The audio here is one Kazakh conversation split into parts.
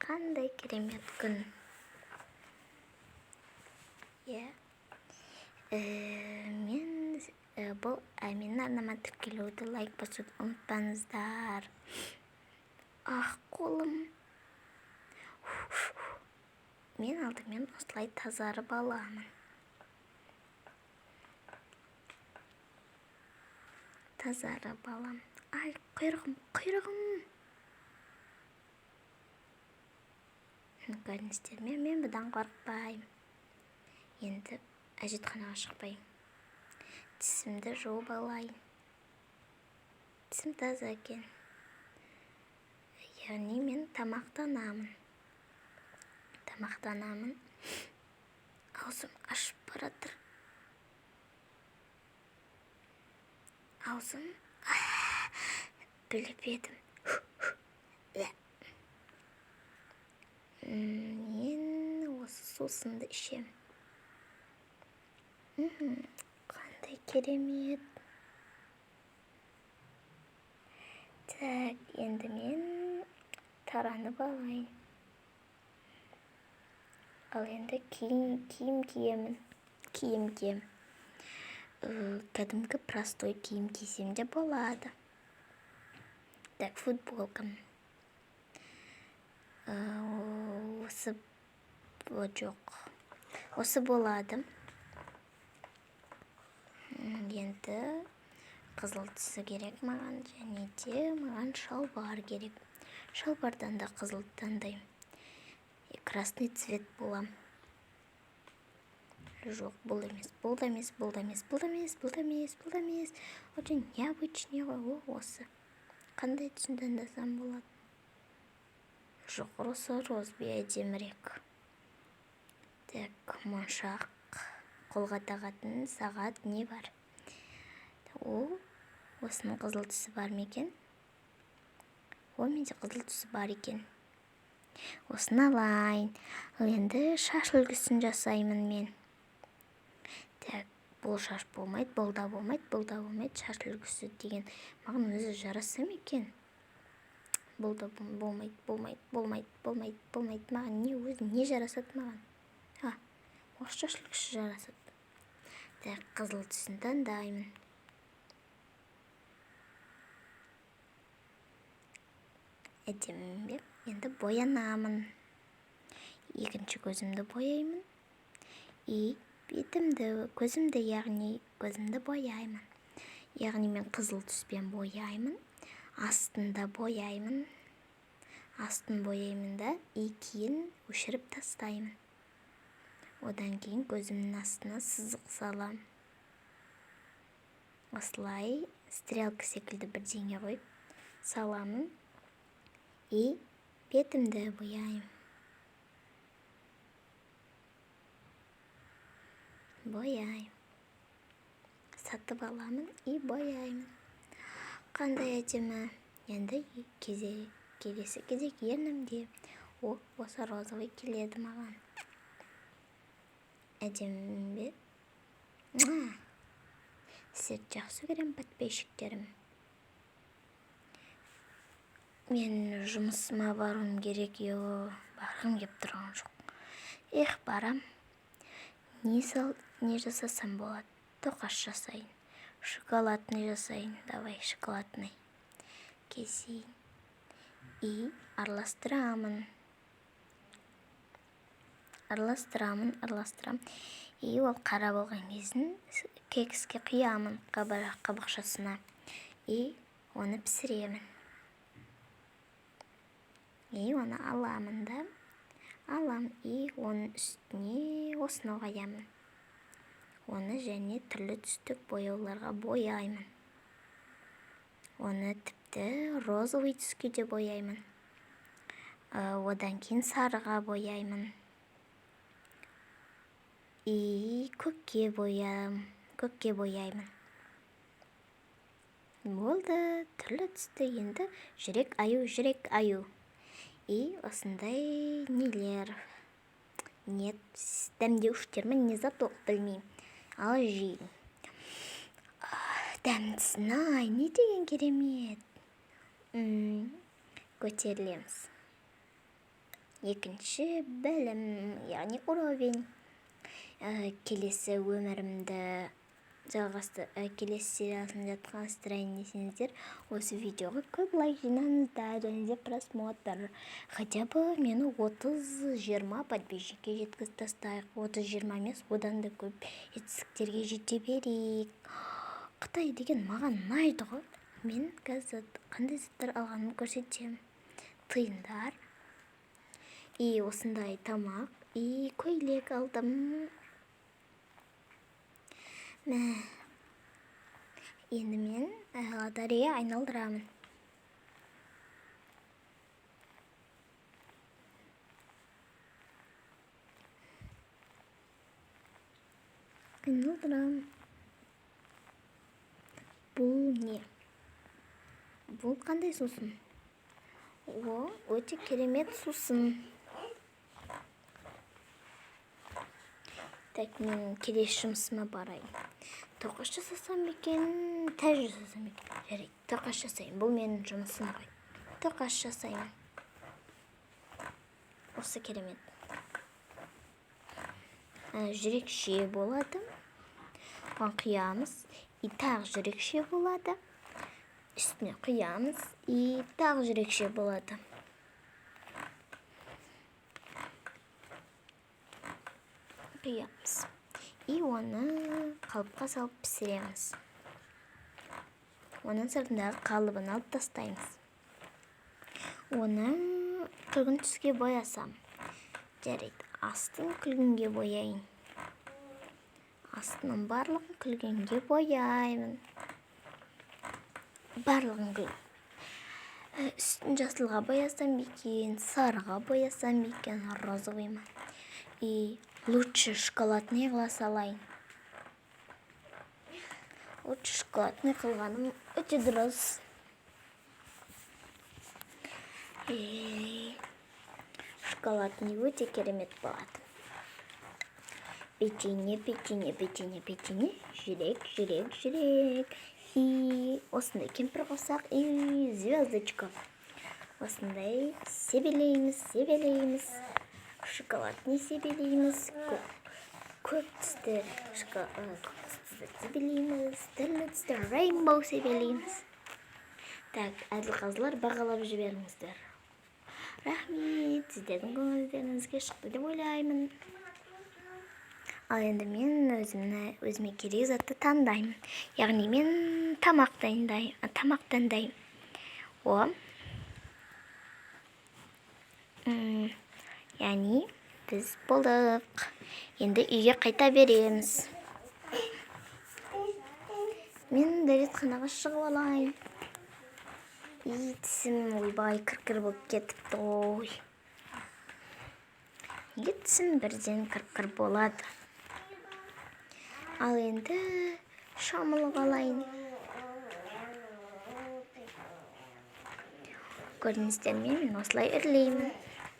Қандай керемет күн! Иә, мен бұл менің арнама тіркелуді, лайк басуды ұмытпаңыздар. Ах, қолым! Мен алдымен осылай тазарып аламын. Тазарып алам. Ай, құйрығым, құйрығым! Көрдіңіздер ме, мен бұдан қорықпаймын. Енді әжетханаға шықпаймын. Тісімді жуып алайын. Тісім таза екен. Яғни мен тамақтанамын. Тамақтанамын. Аузым ашып баратыр. Аузым біліп едім. Мен осы сусынды ішемін. Қандай керемет! Так, енді мен таранып алайын. Ал енді киім киемін. Киім киемін. Кәдімгі простой киім кисем де болады. Так, футболкам. Осы жоқ. Осы болады. Енді қызыл түсі керек маған, және де маған шалбар керек. Шалбардан да қызыл таңдаймын. И красный цвет болам. Жоқ, бұл емес, бұл да емес, бұл да емес, бұл да емес, бұл да емес, бұл да емес. Очень необычный ғой, о, осы. Қандай түсін таңдасам болады? Жоқ, осы розовый әдемірек. Так, моншақ, қолға тағатын сағат не бар? О, осының қызыл түсі бар ма екен? О, менде қызыл түсі бар екен. Осыны алайын. Ал енді шаш үлгісін жасаймын мен. Так, бұл шаш болмайды, бұл да болмайды, бұл да болмайды. Шаш үлгісі деген маған өзі жараса ма екен? Бұл да болмайды, болмайды, болмайды, болмайды, болмайды. Маған не өзі не жарасады маған? А, осы шаш үлгісі жарасады. Так, қызыл түсін таңдаймын. Әдемі бе? Енді боянамын. Екінші көзімді бояймын. И бетімді, көзімді, яғни көзімді бояймын. Яғни мен қызыл түспен бояймын. Астында бояймын. Астын бояймын да, и кейін өшіріп тастаймын. Одан кейін көзімнің астына сызық салам. Осылай стрелка секілді бірдеңе қойып саламын. И бетімді бояймын. Бояймын. Сатып аламын и бояймын. Қандай әдемі. Енді келесі кезек ернімде. О, осы розовый келеді маған. Әдемі бе? Сіздерді жақсы көремін, подписчиктерім. Мен жұмысыма баруым керек, ё, барғым кеп тұрған жоқ. Эх, барам. Не сал, не жасасам болады? Тоқаш жасайын. Шоколадный жасайын. Давай, шоколадный. Кесейін. И араластырамын. Араластырамын, араластырамын. И ол қара болған кезін кекске құямын қабықшасына. И оны пісіремін. И оны аламын да, алам, и оның үстіне осыны қоямын. Оны және түрлі түстік бояуларға бояймын. Оны тіпті розовый түске де бояймын. Одан кейін сарыға бояймын. И көкке боям, көкке бояймын. Болды, түрлі түсті. Енді жүрек аю, жүрек аю. И осындай нелер. Нет, дәмдеуіштер ме, не зат ол, білмеймін. Ал жеймін. Дәмдісін ай, не деген керемет. Көтерілеміз. Екінші бөлім, яғни уровень. Келесі өмірімді жалғасты, келесі сериясын жатқаныстырайын десеңіздер, осы видеоға көп лайк жинаңыздар және де просмотр. Хотя бы мені 30-20 подписчикке жеткізіп тастайық. 30-20 емес, одан да көп жетістіктерге жете берейік. Қытай деген маған ұнайды ғой. Мен қазір қандай заттар алғанымды көрсетемін. Тиындар. И осындай тамақ, и көйлек алдым. Мә. Енді мен лотерея айналдырамын. Айналдырамын. Бұл не? Бұл қандай сусын? О, өте керемет сусын. Так, мен келесі жұмысыма барайын. Тоқаш жасасам екен, тәж жасасам екен. Жарайды, тоқаш жасайын. Бұл менің жұмысым ғой. Тоқаш жасаймын. Осы керемет. Жүрекше болады. Оған құямыз. И тағы жүрекше болады. Үстіне құямыз. И тағы жүрекше болады. Құямыз. И оны қалыпқа салып пісіреміз. Оның сыртындағы қалыбын алып тастаймыз. Оны күлгін түске боясам. Жарайды, астын күлгінге бояйын. Астының барлығын күлгінге бояймын. Барлығын күл. Үстін жасылға боясам екен, сарыға боясам екен, розовый ма. И лучше шоколадный қыла салайын. Лучше шоколадный қылғаным өте дұрыс. Шоколадный өте керемет болады. Печенье, печенье, печенье, печенье, жүрек, жүрек, жүрек. И осындай кемпір қосақ, и звездочка. Осындай себелейміз, себелейміз. Шоколадный себелейміз. Көк түсті көк түсті себелейміз. Түрлі түсті rainbow себелейміз. Так, әділқазылар, бағалап жіберіңіздер. Рахмет, сіздердің көңілдеріңізге шықты деп ойлаймын. Ал енді мен өзіме керек затты таңдаймын. Яғни мен тамақ дайындаймын, тамақ таңдаймын. О. Яғни біз болдық. Енді үйге қайта береміз. Мен дәретханаға шығып алайын. И тісім, ойбай, кір-кір болып кетіпті ғой. Неге тісім бірден кір-кір болады? Ал енді шомылып алайын. Көрдіңіздер ме, мен осылай үрлеймін.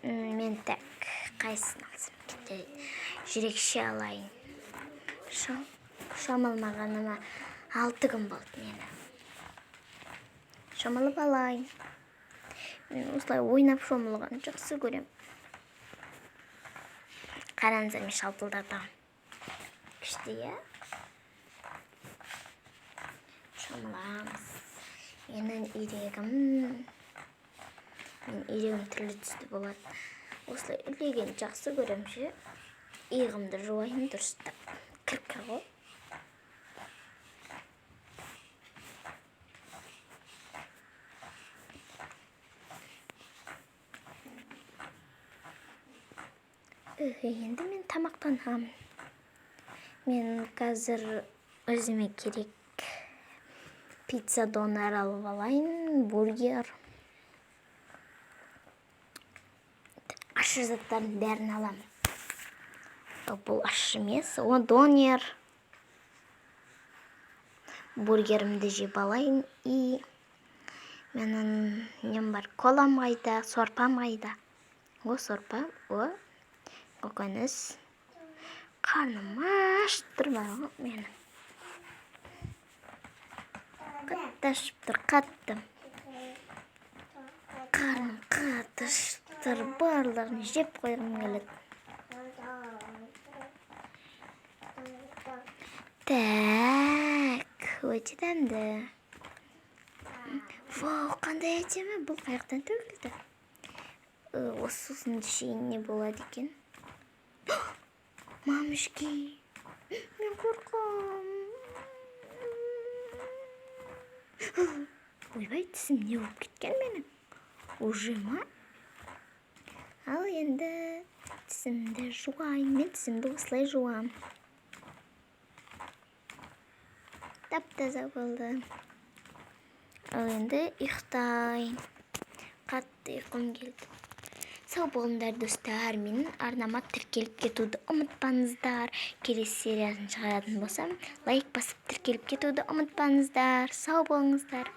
Мен так, қайсысын алсам екен? Жүрекше алайын. Шомылмағаныма 6 күн болды мені. Шомылып алайын. Мен осылай ойнап шомылғанды жақсы көремін. Қараңыздар, мен шалпылдатамын. Күшті, иә? Шомыламыз. Менің үйрегім түрлі түсті болады. Осылай үрлегенді жақсы көремін ше. Иығымды жуайын дұрыстап. Кір-кір ғой. Енді мен тамақтанамын. Мен қазір өзіме керек пицца донер алып алайын, бургер. Ащы заттардың бәрін аламын. Бұл ащы емес, о донер. Бургерімді жеп алайын. И менің нем бар, колам қайда, сорпам қайда? О, сорпа, о, көкөніс. Қарным ашып тұр бар ғой менің. Қатты ашып тұр, қатты. Қарным қатты ашып Достар, барлығын жеп қойғым келеді. Так, өте дәмді. Вау, қандай әдемі! Бұл қаяқтан төгілді? Осы сусынды ішейін, не болады екен? Мамышки, мен қорқам. Ойбай, тісім не болып кеткен менің? Уже ма? Ал енді тісімді жуайын. Мен тісімді осылай жуам. Тап-таза болды. Ал енді ұйықтайын. Қатты ұйқым келді. Сау болыңдар, достар. Менің арнама тіркеліп кетуді ұмытпаңыздар. Келесі сериясын шығаратын болсам, лайк басып тіркеліп кетуді ұмытпаңыздар. Сау болыңыздар.